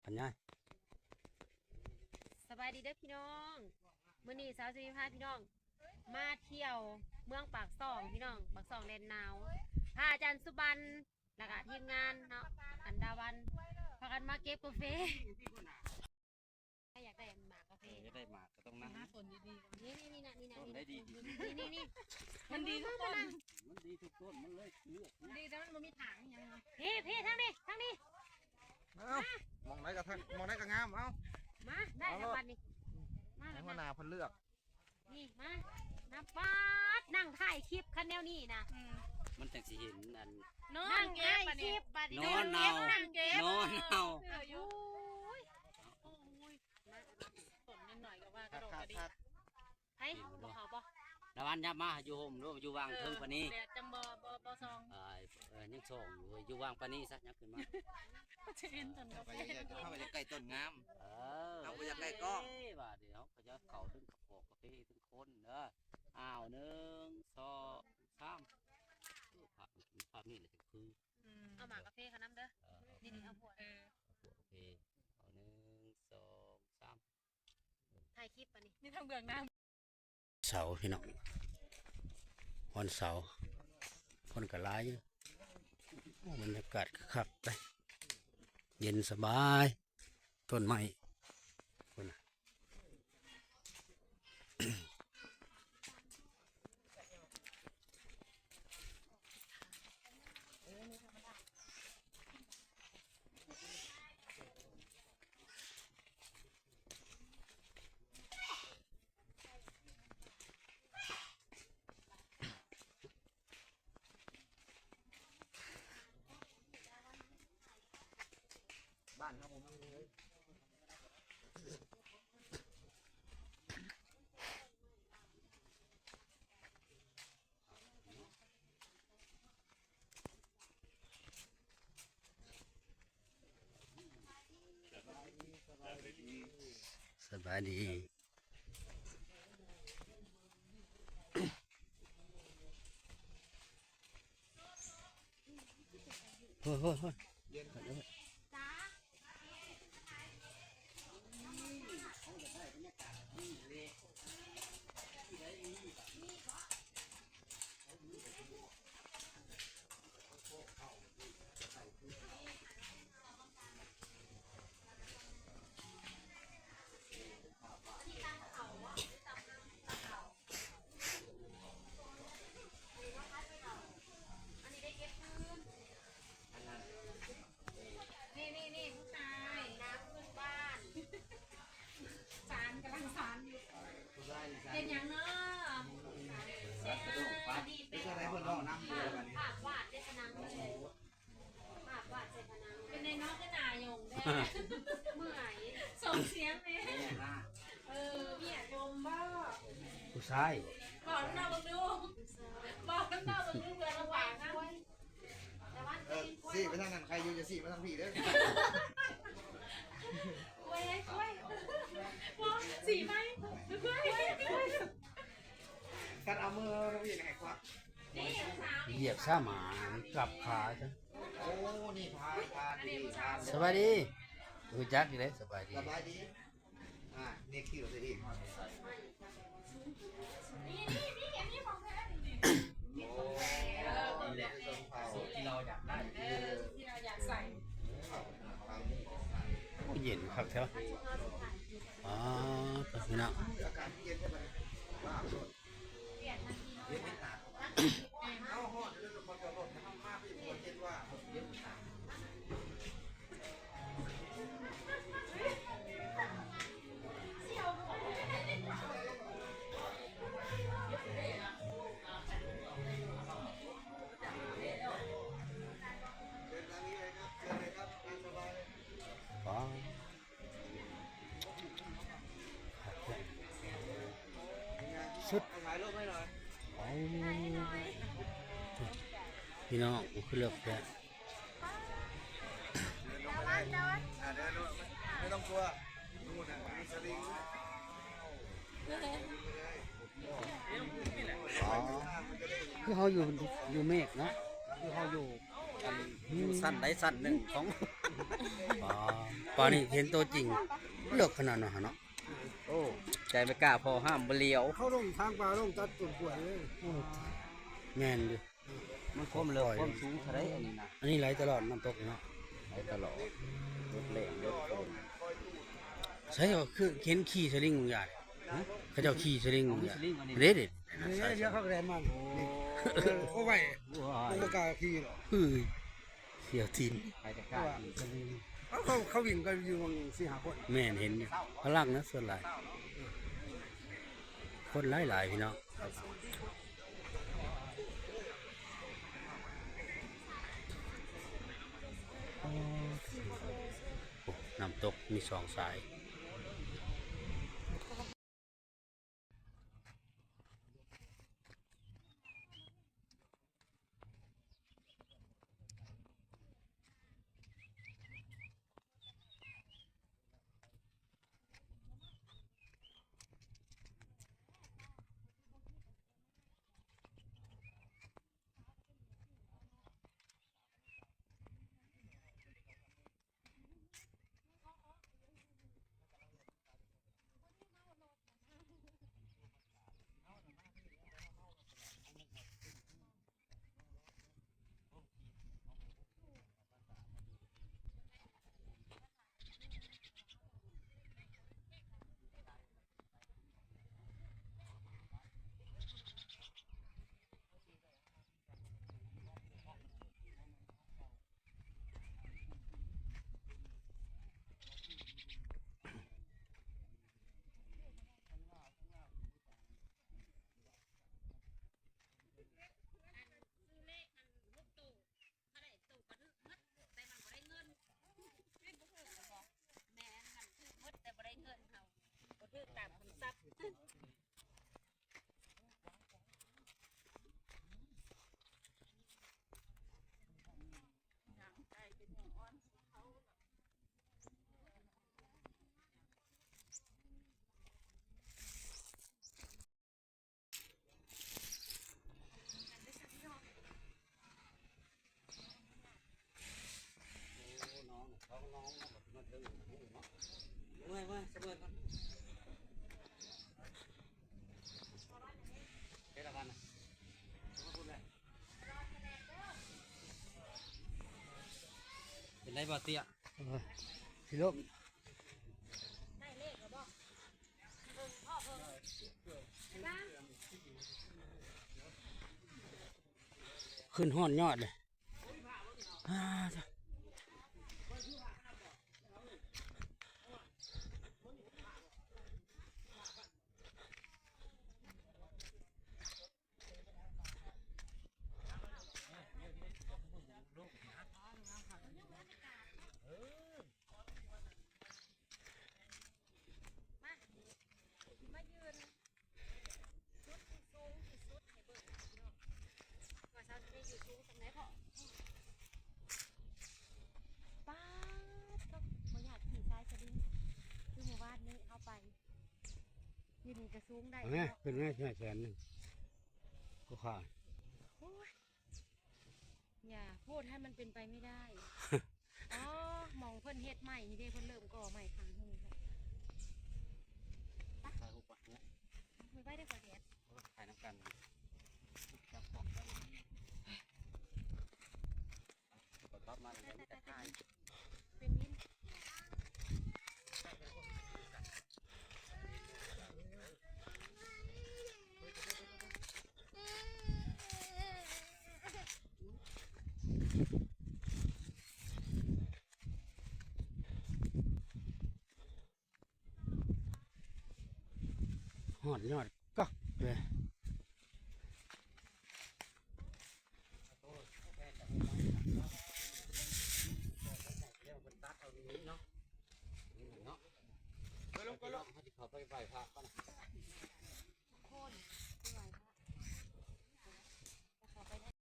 ປັນຍາຍ. ສະບາຍດີເດີພີ່ນ້ອງ, ມື້ນີ້ສາວຊິມີພາພີ່ນ້ອງມາທ່ຽວເມືອງປາກຊ່ອງພີ່ນ້ອງ, ປາກຊ່ອງແດນໜາວ, ພາອາຈານສຸບັນ ແລ້ວກະທີມງານເນາະ ອັນດາວັນ ພາກັນມາເກັບກາເຟ. ໃຜຢາກໄດ້ໝາກກາເຟ? ເອີ ຢາກໄດ້ໝາກກໍຕ້ອງນັ່ງ ຫາຕົ້ນດີໆ. ນີ້ໆ ນີ້ນະ ນີ້ນະ ຕົ້ນໃດດີ? ນີ້ໆ ນີ້ ມັນດີທຸກຕົ້ນ ມັນດີທຸກຕົ້ນ ມັນເລີຍເລືອກ ມັນດີແຕ່ມັນບໍ່ມີຖາງອີ່ຫຍັງເນາະ. ພີ່ໆ ທາງນີ້ ທາງນີ້. ເອົ້າ ໝ່ອງໃດກໍທັກ ໝ່ອງໃດກໍງາມ. ເອົ້າ ມາ ໄດ້ແລ້ວບັດນີ້ ມາ ໃຫ້ຫົວໜ້າເພິ່ນເລືອກ. ນີ້ມາ ນຳປາດ ນັ່ງຖ່າຍຄລິບຄັນແນວນີ້ນະ ອືມ ມັນຈັ່ງຊິເຫັນອັນ ນອນເກັບບັດນີ້ ນອນເນົ່າ ນອນເນົ່າ. ໂອ້ຍ ໂອ້ຍ ມາ ຕົ້ນນິດໜ້ອຍກໍວ່າກະດອກກະດິກ. ໃຜບໍ່ເຂົ້າບໍ່? ລະວັນ ຫຍັບມາຢູ່ຮົ່ມດູ ຢູ່ຫວ່າງເທິງປານນີ້ ແດດຈັ່ງບໍ່ ບໍ່ ບໍ່ສ່ອງ. ເອີ ຍັງສ່ອງຢູ່ເວີຍ ຢູ່ຫວ່າງປານນີ້ຊະ ຫຍັບຂຶ້ນມາ ຈະເຫັນຕົ້ນກາເຟ. ເຮົາກໍຢາກໃກ້ຕົ້ນງາມ ເອີ ເຮົາບໍ່ຢາກໃກ້ກ້ອງ ວ່າດຽວເຮົາກໍຈະເຂົ້າເຖິງກະປອກກາເຟເຖິງຄົນເດີ. ອ້າວ ໜຶ່ງ ສອງ ສາມ. ເອີ ພາບ ພາບນີ້ແຫຼະຄື ອືມ ເອົາໝາກກາເຟເຂົ້ານຳເດີ. ເອີ ນີ້ໆ ເອົາພວກ ເອີ ເອົາພວກກາເຟ. ເອົາ ໜຶ່ງ ສອງ ສາມ. ຖ່າຍຄລິບປານນີ້ ມີທັງເບື້ອງໜ້າ ເສົາພີ່ນ້ອງ ວັນເສົາ ຄົນກໍຫຼາຍຢູ່. ໂອ້ ບັນຍາກາດຄັກໆ ເດ້ ເຢັນສະບາຍ ຕົ້ນໄມ້ພຸ້ນນະ. ບ້ານເຮົາບໍ່ມີເລີຍ. ສະບາຍດີ ໂອ້ຍ ໂອ້ຍ ໂອ້ຍ. ນີ້ ນີ້ ນີ້ ຜູ້ຊາຍ ນ້ຳພື້ນບ້ານ ສານ ກຳລັງສານຢູ່. ເຮັດຫຍັງເນາະ? ອັນນີ້ເປັນພາບ ພາບວາດເດ້ ຜະໜັງ ພາບວາດໃສ່ຜະໜັງ. ເປັນໄດເນາະ ຄືໜ້າຍົງແທ້? ເມື່ອຍ ສົ່ງສຽງແດ່. ເອີ ວຽກລົມບໍ່? ຜູ້ຊາຍ ບອກນຳນ້ອງເບິ່ງດູ ບອກນຳນ້ອງເບິ່ງດູ ເພື່ອລະຫວ່າງນຳ. ເອີ ຊີ້ໄປທາງນັ້ນ ໃຄຢູ່ ຢ່າຊີ້ມາທາງພີ້ເດີ. ໂອ້ຍ ໂອ້ຍ ບໍ່ ຊີ້ໄປ ໂອ້ຍ ໂອ້ຍ. ຄັນເອົາມືທາງພີ້ໃຫ້ຄວັກ ຢຽບຊະໝາ ມັນກັບຂາຊະ. ໂອ້ ນີ້ພາ ພາດີ ພາ. ສະບາຍດີ ຮູ້ຈັກຢູ່ເດ້ ສະບາຍດີ ສະບາຍດີ. ອ່າ ເນຄິວຊະອີກ. ນີ້ ນີ້ ນີ້ ອັນນີ້ຂອງແທ້ນີ້. ໂອ້ ນີ້ແຫຼະ ທີ່ເຮົາຢາກໄດ້ ເອີ ທີ່ເຮົາຢາກໃສ່. ໂອ້ ເຢັນຄັກແທ້. ອໍ ພີ່ນ້ອງ. ພີ່ນ້ອງ ຄືເລິກແທ້. ອ່າ ເດີນລົງມາ ໄມ່ຕ້ອງກົວ ນູ້ນນະ ມີສະລິງ. ອໍ ຄືເຮົາຢູ່ ຢູ່ເມກເນາະ ຄືເຮົາຢູ່ ອັນ ຢູ່ຊັ້ນໃດຊັ້ນໜຶ່ງຂອງ ອໍ ປານີ້ເຫັນໂຕຈິງ ເລິກຂະໜາດນັ້ນເນາະ. ໂອ້ ໃຈໄປກ້າພໍຫ້າມບໍ່ຫຼຽວ. ເຂົາລົງທາງປ່າ ລົງຕັດຕົ້ນກ້ວຍເລີຍ. ແມ່ນຢູ່. ມັນຄວາມເລິກຄວາມສູງເທົ່າໃດອັນນີ້ນະ? ອັນນີ້ໄຫຼຕະຫຼອດນ້ຳຕົກນີ້ເນາະ. ໄຫຼຕະຫຼອດ. ລົດແລ່ນລົດຄົນ. ໃສວ່າຄືເຫັນຂີ່ສະລິງບາງຢ່າງ. ຮະ? ເຂົາເຈົ້າຂີ່ສະລິງບາງຢ່າງ. ເອົາມີສະລິງອັນນີ້. ເດ້ໆ. ເດ້ ດຽວເຂົາກໍແລ່ນມາ. ໂອ້ ນີ້. ເອີ ໂອ້ຍ ບໍ່ກ້າຂີ່ດອກ. ເຮີ້ຍ ສຽວຕີນ. ໃຜຈະກ້າຂີ່ສະລິງ? ເອົາ ເຂົາ ເຂົາວິ່ງກັນຢູ່ຫວ່າງສີ່ຫ້າຄົນ. ແມ່ນ ເຫັນຢູ່. ພະລັງນະ ສ່ວນຫຼາຍ. ຄົນຫຼາຍໆ ພີ່ນ້ອງ. ໂອ້ ນ້ຳຕົກມີສອງສາຍ. ເປັນໄດບໍ່ເຕ້ຍ? ເອີ ຊິລົ້ມ. ຂຶ້ນຮອດຍອດເລີຍ. ມາ ມາຢືນຈຸດທີ່ສູງທີ່ສຸດໃຫ້ເບິ່ງເນາະ ວ່າເຮົາຊິໄດ້ຢູ່ສູງສ່ຳໃດເພາະ ປາດໂທ້ ບໍ່ຢາກຂີ່ສາຍສະລິງ ຄືມື້ວານນີ້ເຮົາໄປ ຢູ່ນີ້ກໍສູງໄດ້ ເອົາແມ່ ເນາະ ຂຶ້ນແມ່ ແສນໜຶ່ງ ກໍຂາຍ ໂອ້ຍ ຢ່າໂພດໃຫ້ມັນເປັນໄປໄມ່ໄດ້. ອໍ ໝ່ອງເພິ່ນເຮັດໃໝ່ນີ້ເດ້ ເພິ່ນເລີ່ມກໍ່ໃໝ່ຂ້າງເທິງນີ້ແຫຼະ. ໄປ ຖ່າຍຮູບກ່ອນເນາະ ໄປໄວ້ໄດ້ບໍ່ແດດ ເອີ ຖ່າຍນຳກັນ ຈັບກ້ອງໄວ້ ກໍຕັດມາແລ້ວມີແຕ່ຖ່າຍ. ເປັນວິນ ຮອດຍອດກອກເລີຍ. ເອີ ລົງກ່ອນ ລົງ ເຮົາຊິເຂົ້າໄປໄຫວ້ພະກ່ອນ.